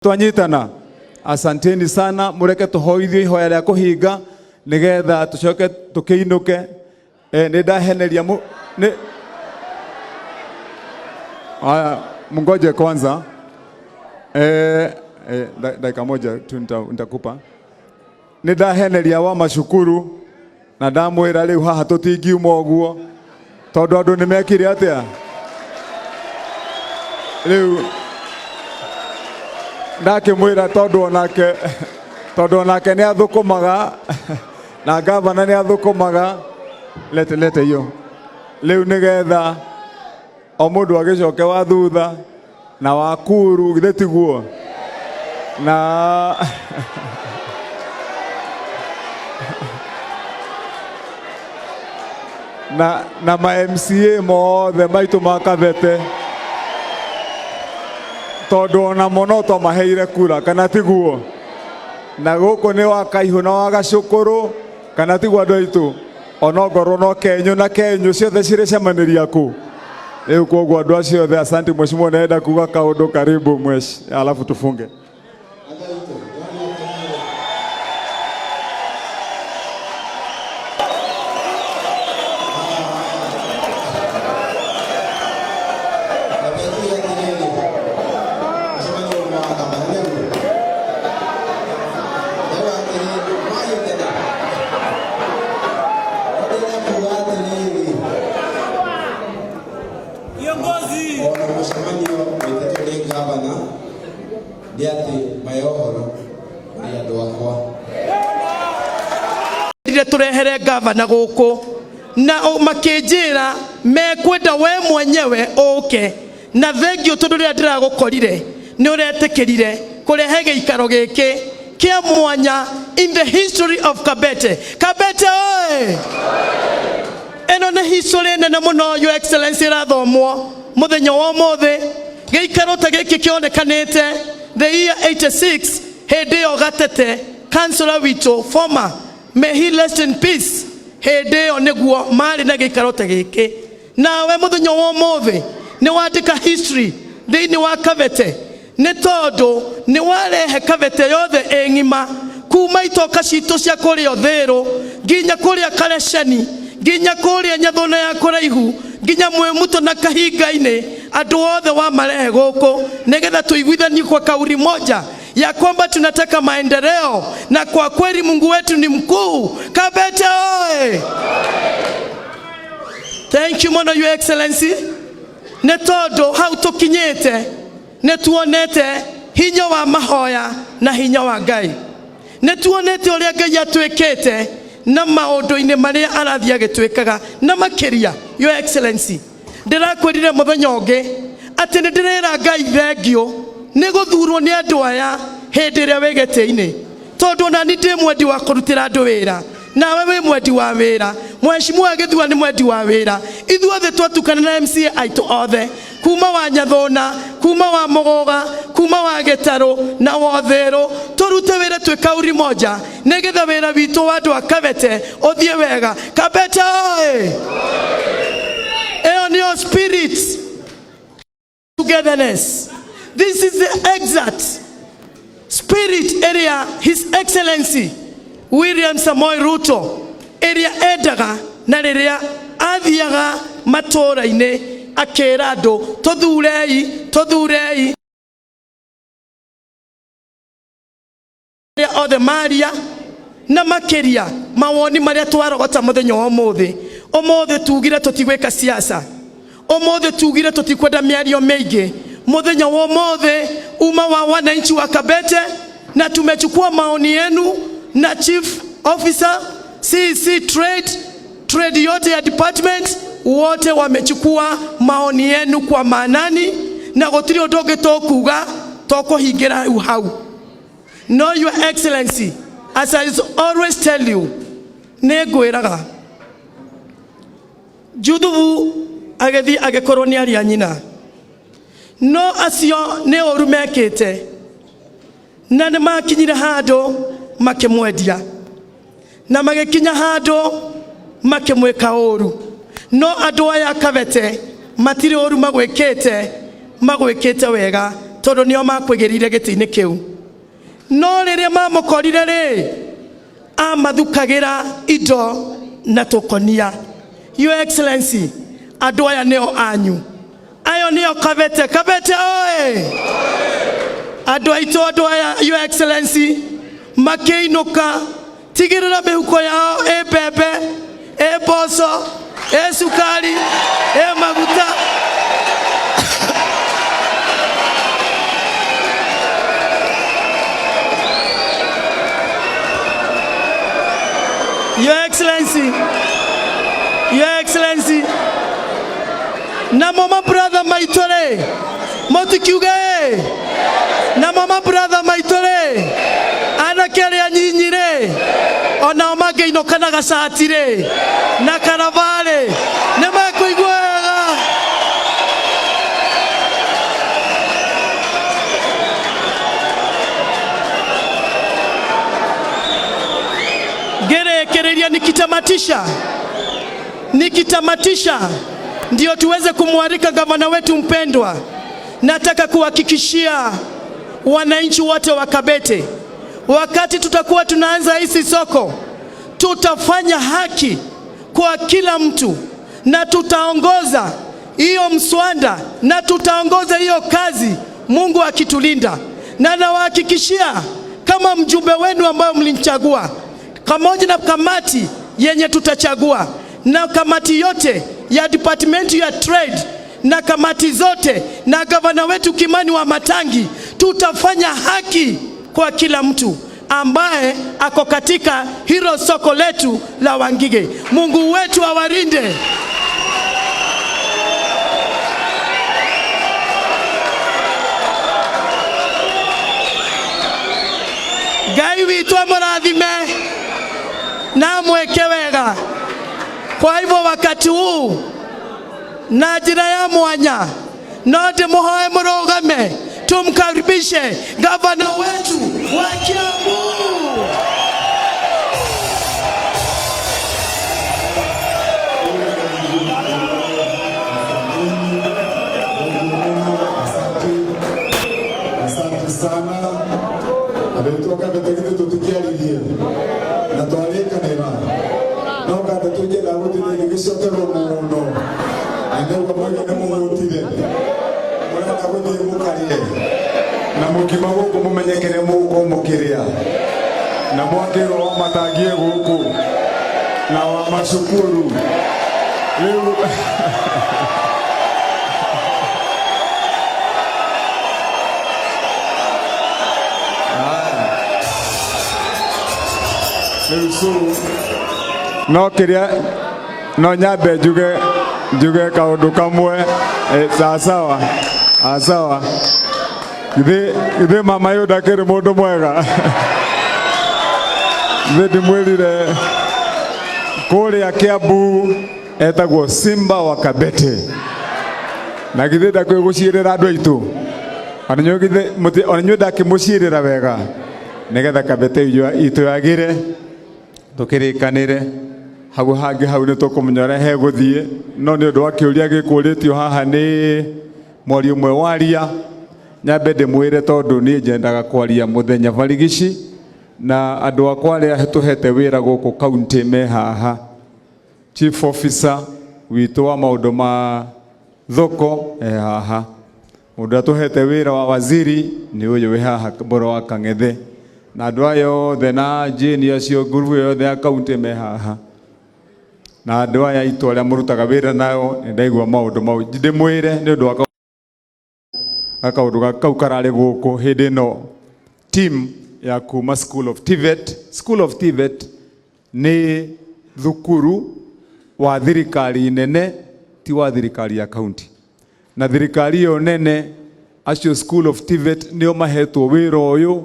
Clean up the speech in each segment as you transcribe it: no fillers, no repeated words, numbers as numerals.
Twanyitana, asanteni sana, mureke tuhoithie ihoya ria kuhinga nigetha tucoke tukiinuke. Ni ndaheneria mu ni. Aya, mngoje kwanza. Dakika moja tu nitakupa. Ni ndaheneria wa mashukuru na ndamwira riu haha tutingiuma uguo tondu andu ni mekire atia riu ndakimwira tondu onake ni athukumaga na gavana ni athukumaga. Lete, lete hiyo riu nigetha o mundu agicoke wa thutha na wakuru githĩ tiguo na na ma MCA mothe maitũ ma Kabete tondu onamo no twamaheire kura, kana tiguo? Na gũkũ nĩ wa Kaihũ na wa Gacũkũrũ, kana tiguo andũ aitũ? Onongorwo no Kenyũ na Kenyũ ciothe cirĩcemanĩria kũ rĩu. Koguo andũ acio othe, asante. Mheshimiwa, naenda kuga kaũndũ, karibu mwesh, alafu tufunge. Nabetuga atĩrĩrĩ, mũcemanio ũyũ wa gavana nĩguo ndauga atĩrĩrĩ, mwagĩkena ndĩrenda kuga atĩrĩrĩ. Viongozi. Ona mũcemanio wĩtĩtwo nĩ gavana nĩ atĩ mahe ũhoro kũrĩ andũ akwa. Ndire turehere gavana guku na makĩnjĩra mekwenda we mwenyewe ũke na thengio tondũ rĩrĩa ndĩragũkorire nĩ ũretĩkĩrire kũrehe gĩikaro gĩkĩ kĩa mwanya in the history of Kabete. Kabete oe! Ĩno nĩ history nene mũno, Your Excellency, ĩrathomwo mũthenya wa ũmũthĩ. Gĩikaro ta gĩkĩ kĩonekanĩte the year 86, hĩndĩ ĩyo Gatete councillor witũ former, may he rest in peace, hĩndĩ ĩyo nĩguo marĩ na gĩikaro ta gĩkĩ. Nawe mũthenya wa ũmũthĩ nĩ wandĩka history thĩinĩ wa Kabete nĩ tondũ nĩ warehe Kabete yothe ĩ ng'ima, kuma itoka citũ cia kũrĩa Ũthĩrũ nginya kũrĩa Kareceni, nginya kũrĩa Nyathũna ya kũraihu, nginya Mwĩmuto na Kahinga-inĩ, andũ othe wamarehe gũkũ nĩgetha tũiguithanie kwa kauli moja ya kwamba tunataka maendeleo, na kwa kweli Mungu wetu ni mkuu. Kabete oe! Thank you mũno, Your Excellency, nĩ tondũ hau tũkinyĩte nĩ tuonete hinya wa mahoya na hinya wa Ngai. Nĩ tuonete ũrĩa Ngai atwĩkĩte na maũndũ-inĩ marĩa arathiĩ agĩtwĩkaga. Na makĩria, Your Excellency, ndĩrakwĩrire mũthenya ũngĩ atĩ nĩ ndĩrera Ngai thengio nĩ gũthurwo nĩ andũ aya hĩndĩ ĩrĩa wĩ gĩtĩ-inĩ, tondũ ona ni ndĩ mwendi wa kũrutĩra andũ wĩra, nawe wĩ mwendi wa wĩra, mheshimiwa Gĩthua nĩ mwendi wa wĩra. Ithuothe twatukana na MCA aitũ othe, kuma wa Nyathũna, kuma wa Mũgũga, kuma wa Gĩtarũ na Wothĩrũ, tũrute wĩra twĩ kauri moja nĩgetha wĩra witũ wa andũ a Kabete ũthiĩ wega. Kabete oe! Ĩyo nĩyo spirit togetherness. This is the exact spirit ĩrĩa His Excellency William Samoei Ruto ĩrĩa endaga, na rĩrĩa athiaga matũũra-inĩ akĩra andũ, tũthurei, tũthurei. Arĩa othe maria na makĩria mawoni marĩa twarogota mũthenya wa ũmũthĩ, ũmũthĩ tugire tũtigwĩka siasa, ũmũthĩ tugire tũtikwenda mĩario mĩingĩ. Mũthenya wa ũmũthĩ uma wa wananchi wa Kabete, na tumechukua maoni yenu na chief officer, CC trade, trade yote ya department, wote wamechukua maoni yenu kwa maanani, na gũtirĩ ũndũ ũngĩ tũkuga tũkũhingĩra rĩu hau. No, Your Excellency, as I always tell you, nĩ ngwĩraga Juthubu agĩthiĩ agĩkorwo nĩ aria nyina, no acio nĩ ũru mekĩte na nĩ makinyire handũ makĩmwendia na magĩkinya handũ makĩmwĩka ũru. No andũ aya Kabete matirĩ ũru magwĩkĩte, magwĩkĩte wega. Tondũ nĩo makwĩgĩrĩire gĩtĩ-inĩ kĩu. No rĩrĩa mamũkorire rĩ, amathukagĩra indo na tũkonia. Your Excellency, andũ aya nĩo anyu. Ayo nĩo Kabete. Kabete oe! Andũ aitũ, andũ aya, Your Excellency, makĩinũka, tigĩrĩra mĩhuko yao ĩ mbembe, ĩ mboco, ĩ cukari, ĩ maguta. Your Excellency, Your Excellency, namo mabrother maitũ rĩ, mũtikiuge ĩ, namo mabrother maitũ rĩ, anake arĩa nyinyi rĩ, onao mangĩinũka na gacati rĩ, na karaba rĩ, nĩ mekũigua wega. Ngĩrĩkĩrĩria nikitamatisha, nikitamatisha ndio tuweze kumwalika gavana wetu mpendwa. Nataka kuhakikishia wananchi wote wa Kabete, wakati tutakuwa tunaanza hisi soko, tutafanya haki kwa kila mtu na tutaongoza hiyo mswada na tutaongoza hiyo kazi, Mungu akitulinda. Na nawahakikishia kama mjumbe wenu ambayo mlimchagua, pamoja na kamati yenye tutachagua na kamati yote ya department ya trade na kamati zote na gavana wetu Kimani wa Matangi, tutafanya haki kwa kila mtu ambaye ako katika hilo soko letu la Wangige. Mungu wetu awalinde. Ngai witũ amũrathime na amwĩke wega. Kwa hivyo wakati huu na njĩra ya mwanya no ndĩmũhoe mũrũgame tumkaribishe gavana wetu wa Kiambu. Asante sana andå aitå akambete githä tå tikäaririe na twarĩkanĩra no kanda tũngĩenda gũthiĩ gĩgĩcokerwo mũno na nĩguo mwege nĩ mũhũtire mũrenda gũthiĩ mũkarĩe na mũkima gũkũ mũmenye kĩrĩa mũgũkorwo mũkĩrĩa na mwakĩrwo wa matangie gũkũ na wa macukuru rĩu. Rĩu so no kĩrĩa no nyambe njuge kaũndũ kamwe, sawa sawa. Githĩ mama yũ ndakĩrĩ mũndũ mwega? Githĩ ndimwĩrire kũrĩa Kiambu etagwo Simba wa Kabete, na githĩ ndakĩũĩ gũciĩrĩra andũ aitũ? Ona inyuĩ githĩ ona inyuĩ ndakĩmũciĩrĩra wega nĩgetha Kabete itũ yagĩre tũkĩrĩkanĩre hau hangĩ hau nĩ tũkũmenya ũrĩa hegũthiĩ. No nĩ ũndũ wa kĩũria gĩkũrĩtio haha nĩ mwaria ũmwe waria, nyambe ndĩmwĩre tondũ niĩ nyendaga kwaria mũthenya barigici na andũ akwa arĩa tũhete wĩra gũkũ kaunti me haha. Chief officer witũ wa maũndũ ma thoko e haha, mũndũ ũrĩa tũhete wĩra wa waziri nĩ ũyũ wĩ haha Mboro wa Kang'ethe, na andũ aya othe na Jane acio ngurubu yothe ya kaunti me haha, na andũ aya aitũ arĩa mũrutaga wĩra nao nĩ ndaigua maũndũ mau ndĩmwĩre nĩ ũndũ wa kaũndũ kau kararĩ gũkũ hĩndĩ ĩno. Team ya kuma School of TVET. School of TVET nĩ thukuru wa thirikari nene, ti wa thirikari ya kaunti, na thirikari ĩyo nene acio School of TVET nĩo mahetwo wĩra ũyũ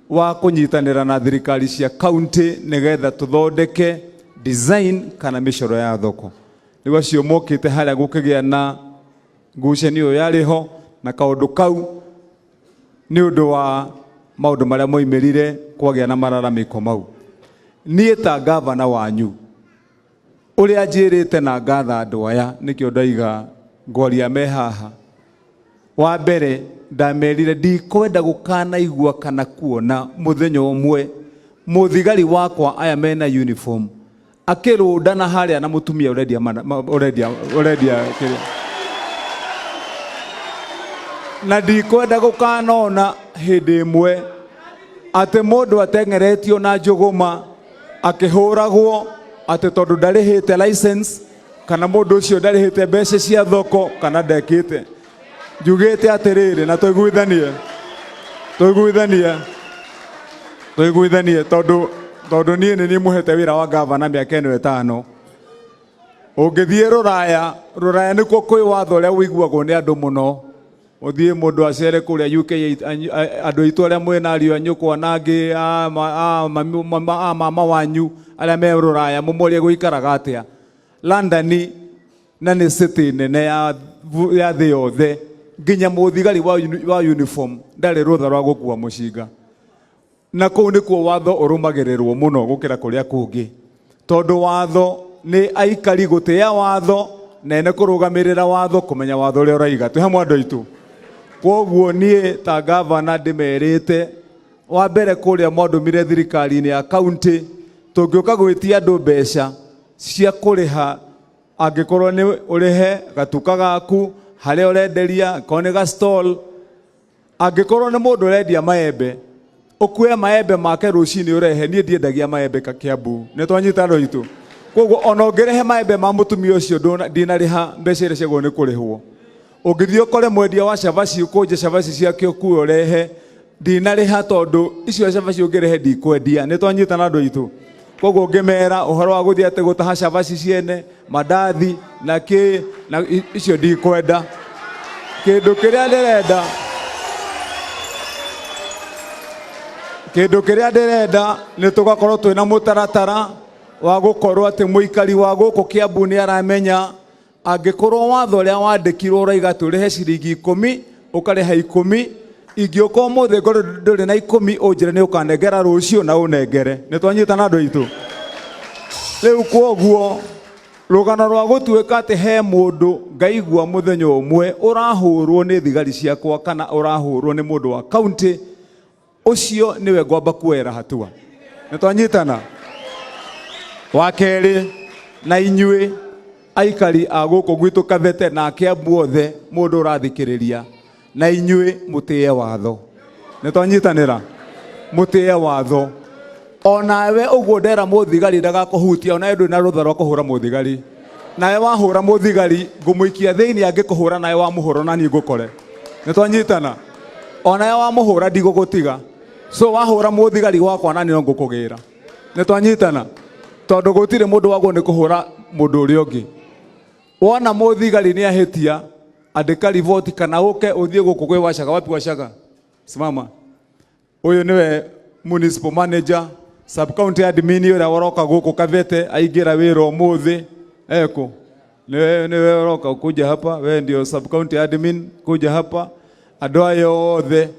wa kũnyitanĩra na thirikari cia kaunti nĩgetha tũthondeke design kana mĩcoro ya thoko. Rĩu acio mokĩte harĩa gũkĩgĩa na ngucanio ĩyo yarĩ ho na kaũndũ kau nĩ ũndũ wa maũndũ marĩa moimĩrire kwagĩa na mararamiko mau. Niĩ ta gavana wanyu ũrĩa njĩrĩte na ngatha andũ aya, nĩkĩo ndaiga ngwaria me haha. Wa mbere Ndamerire ndikwenda gũkanaigua kana kuona mũthenya ũmwe mũthigari wakwa aya mena uniform akĩrũndana harĩa na mũtumia ũrendia ũrendia ũrendia kĩrĩa, na ndikwenda gũkanona hĩndĩ ĩmwe atĩ mũndũ ateng'eretio na njũgũma akĩhũragwo atĩ tondũ ndarĩhĩte license, kana mũndũ ũcio ndarĩhĩte mbeca cia thoko, kana ndekĩte. Njugĩte atĩrĩrĩ, na tũiguithanie, tũiguithanie, tũiguithanie, tondũ niĩ nĩ niĩ mũhete wĩra wa gavana mĩaka ĩno 5. Ũngĩthiĩ rũraya, rũraya nĩkuo kwĩ watho ũrĩa ũiguagwo nĩ andũ mũno. Ũthiĩ mũndũ acere kũrĩa UK, andũ aitũ arĩa mwĩna ariũ a nyũkwa na angĩ a mama wanyu arĩa me rũraya, mũmorie gũikaraga atĩa. London na nĩ city nene ya thĩ yothe, nginya mũthigari wa uniform ndarĩ rũtha rwa gũkua mũcinga. Na kũu nĩkuo watho ũrũmagĩrĩrwo mũno gũkĩra kũrĩa kũngĩ, tondũ watho nĩ aikari gũtĩĩa watho na ene kũrũgamĩrĩra watho, kũmenya watho ũrĩa ũraiga. Twĩ hamwe andũ aitũ? Kwoguo niĩ ta gavana ndĩmerĩte, wa mbere kũrĩa mwandũmire thirikari-inĩ ya kaunti, tũngĩũka gwĩtia andũ mbeca cia kũrĩha, angĩkorwo nĩ ũrĩhe gatuka gaku harĩa ũrenderia, angĩkorwo nĩ ga stall, angĩkorwo nĩ mũndũ ũrendia maembe, ũkue maembe make rũcinĩ ũrehe. Niĩ ndiendagia maembe ka Kiambu, nĩ twanyita andũ aitũ? Koguo ona ũngĩrehe maembe ma mũtumia ũcio, ndinarĩha mbeca iria ciagwo nĩ kũrĩhwo. Ũngĩthiĩ ũkore mwendia wa cabaci, ũkũnje cabaci ciake ũkue ũrehe, ndinarĩha, tondũ icio cabaci ũngĩrehe ndikwendia. Nĩ twanyitana andũ aitũ? Koguo ngĩmera ũhoro wa gũthiĩ atĩ gũtaha cabaci ciene, mandathi na kĩ na icio ndikwenda. Kĩndũ kĩrĩa ndĩrenda, kĩndũ kĩrĩa ndĩrenda nĩ tũgakorwo twĩna mũtaratara wa gũkorwo atĩ mũikari wa gũkũ Kiambu nĩ aramenya angĩkorwo watho ũrĩa wandĩkirwo ũraiga atĩ ũrĩhe ciringi 10, ũkarĩha 10. Ingĩũka ũmũthĩ ngorwo ndũrĩ na 10, ũnjĩre nĩ ũkanengera rũciũ na ũnengere. Nĩ twanyitana andũ aitũ? Rĩu kwoguo rũgano rwa gũtuĩka atĩ he mũndũ ngaigua mũthenya ũmwe ũrahũrwo nĩ thigari ciakwa kana ũrahũrwo nĩ mũndũ wa kaunti ũcio, nĩwe ngwamba kuoera hatua. Nĩ twanyitana? Wa kerĩ, na inyuĩ aikari a gũkũ gwitũ Kabete na Kiambu othe, mũndũ ũrathikĩrĩria, na inyuĩ mũtĩe watho. Nĩ twanyitanĩra? Mũtĩe watho. Onawe ũguo ndera mũthigari ndagakũhutia, onawe ndũrĩ na rũtha rwa kũhũra mũthigari. Nawe wahũra mũthigari, ngũmũikia thĩinĩ. Angĩkũhũra nawe wamũhũra, ona niĩ ngũkore. Nĩ twanyitana? Onawe wamũhũra ndigũgũtiga. So wahũra mũthigari wakwa, nani no ngũkũgĩra. Nĩ twanyitana? Tondũ gũtirĩ mũndũ wagwo nĩ kũhũra mũndũ ũrĩa ũngĩ. Wona mũthigari nĩ ahĩtia, andĩka riboti kana ũke ũthiĩ gũkũ kwĩ Wacaga. Wapi Wacaga? Simama. Ũyũ nĩwe municipal manager, sub county admin ũrĩa waroka gũkũ Kabete, aingĩra wĩra ũmũthĩ. Eko niwe ũroka kuja hapa, we ndio sub county admin, kuja hapa. Andũ aya othe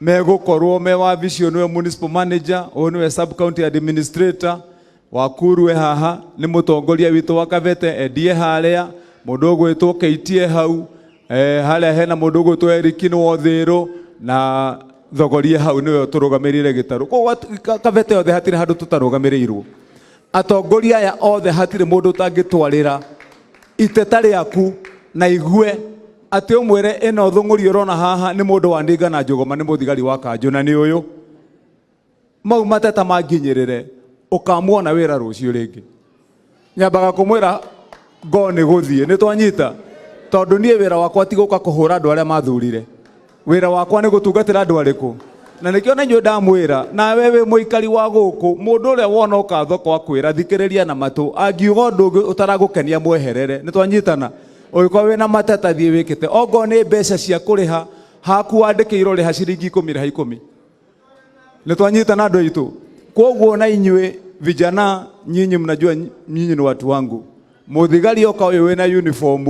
megũkorwo me wabici. Ũyũ nĩwe municipal manager, ũyũ nĩwe sub county administrator wakurwe haha, nĩ mũtongoria witũ wa Kabete endie harĩa, mũndũ ũgwĩtwo Keitie hau, harĩa hena mũndũ ũgwĩtwo Eric nĩ wothĩrũ na thogorie hau, nĩwe tũrũgamĩrĩire gĩtarũ. Koguo Kabete othe hatirĩ handũ tũtarũgamĩrĩirwo. Atongoria aya othe hatirĩ mũndũ ũtangĩtwarĩra iteta rĩaku na igue atĩ ũmwĩre ĩno thũng'ũri ũrona haha nĩ mũndũ wa ndinga na njũgũma, nĩ mũthigari wa kanjũ, na nĩ ũyũ mau mateta manginyĩrĩre, ũkamuona wĩra rũciũ rĩngĩ. Nyambaga kũmwĩra ngo nĩ gũthiĩ. Nĩ twanyita? Tondũ niĩ wĩra wakwa ti gũka kũhũra andũ arĩa mathurire. Wĩra wakwa nĩ gũtungatĩra andũ arĩkũ? Na nĩkĩo na inyuĩ ndamwĩra, nawe wĩ mũikari wa gũkũ, mũndũ ũrĩa wona ũka thoko akwĩra, thikĩrĩria na matũ. Angiuga ũndũ ũngĩ ũtaragũkenia, mweherere. Nĩ twanyitana? Ũngĩkorwo wĩna mateta, thiĩ wĩkĩte. Ongorwo nĩ mbeca cia kũrĩha haku wandĩkĩirwo rĩha ciringi 10, rĩha 10. Nĩ twanyitana andũ aitũ? Kwoguo na inyuĩ vijana, nyinyi mnajua nyinyi ni watu wangu, mũthigari oka ũyũ wĩna uniform,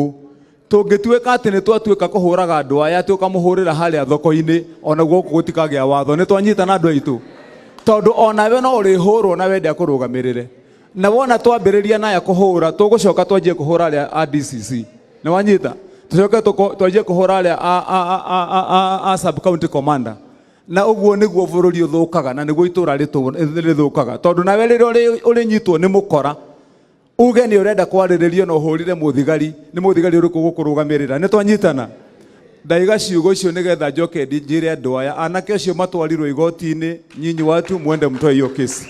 tũngĩtuĩka atĩ nĩ twatuĩka kũhũraga andũ aya, atĩ ũkamũhũrĩra harĩa thoko-inĩ, ona gũkũ gũtikagĩa watho. Nĩ twanyitana andũ aitũ? Tondũ onawe no ũrĩhũrwo na wende akũrũgamĩrĩre. Na wona twambĩrĩria naya kũhũra, tũgũcoka twanjie kũhũra arĩa a DCC. Nĩ wanyita? Tũcoke twanjie kũhũra arĩa a sub county commander. Na ũguo nĩguo bũrũri ũthũkaga na nĩguo itũra rĩthũkaga, tondũ nawe rĩrĩa ũrĩnyitwo nĩ mũkora uge nĩ ũrenda kwarĩrĩrio na ũhũrire mũthigari, nĩ mũthigari ũrĩkũ gũkũrũgamĩrĩra? Nĩ twanyitana? Ndaiga ciugo icio nĩgetha njoke njĩre andũ aya, anake acio matwarirwo igoti-inĩ, nyinyi watu mwende mtoe hiyo kesi,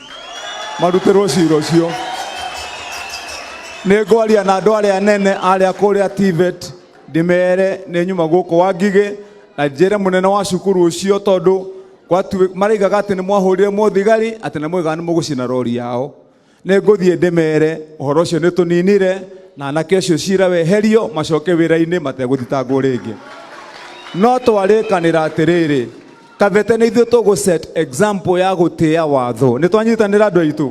marutĩrwo cira ũcio. Nĩ ngwaria na andũ arĩa anene arĩa kũrĩa TVET, ndĩmere nĩ nyuma gũkũ wa Ngigĩ, na njĩre mũnene wa cukuru ũcio, tondũ maraigaga atĩ nĩ mwahũrire mũthigari, atĩ nĩ mwaigaga nĩ mũgũcina rori yao. Nĩ ngũthiĩ ndĩmere ũhoro ũcio nĩ tũninire, na anake acio cira weherio, macoke wĩra-inĩ mategũthitangwo rĩngĩ. No twarĩkanĩra atĩrĩrĩ, Kabete nĩ ithuĩ tũgũ set example ya gũtĩa watho. Nĩ twanyitanĩra, andũ aitũ?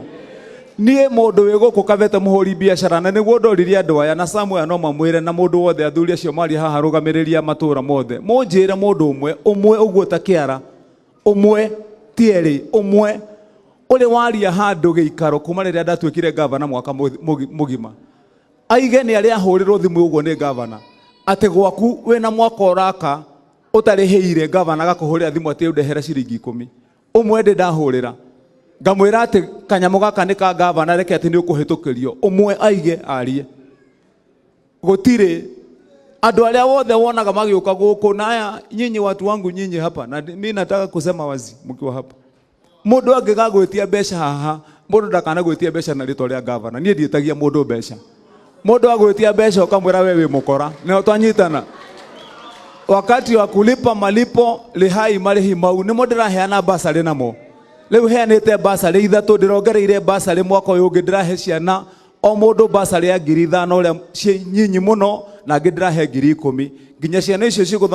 Niĩ mũndũ wĩ gũkũ Kabete, mũhũri biacara, na nĩguo ndoririe andũ aya na Samuel no mamwĩre na mũndũ wothe, athuri acio maria haha, arũgamĩrĩri a matũũra mothe, mũnjĩre mũndũ ũmwe ũmwe ũguo ta kĩara ũmwe, ti erĩ, ũmwe ũrĩ waria handũ gĩikaro kuma rĩrĩa ndatuĩkire gavana mwaka mũgima, aige nĩ arĩa ahũrĩrwo thimũ ũguo nĩ gavana atĩ gwaku wĩna mwaka ũraka ũtarĩhĩire, gavana agakũhũrĩra thimũ atĩ ũndehere ciringi 10. Ũmwe ndĩ ndahũrĩra ngamwĩra atĩ kanyamũ gaka nĩ ka gavana, reke atĩ nĩ ũkũhĩtũkĩrio. Ũmwe aige arie. Gũtirĩ. Andũ arĩa wothe wonaga magĩũka gũkũ na aya, nyinyi watu wangu, nyinyi hapa, na mi nataka kusema wazi mkiwa hapa, mũndũ angĩgagwĩtia mbeca haha, mũndũ ndakana gwĩtia mbeca na rĩtwa rĩa gavana. Niĩ ndiĩtagia mũndũ mbeca. Mũndũ agwĩtia mbeca ũkamwĩra we wĩ mũkora. Nĩho twanyitana? Wakati wa kulipa malipo, rĩhai marĩhi mau nĩmo ndĩraheana basarĩ namo. Rĩu heanĩte basarĩ ithatũ, ndĩrongereire basarĩ mwaka ũyũ ũngĩ, ndĩrahe ciana o mũndũ basarĩ ya 5,000, ũrĩa ciĩ nyinyi mũno, na angĩ ndĩrahe 10,000, nginya ciana icio cigũthoma.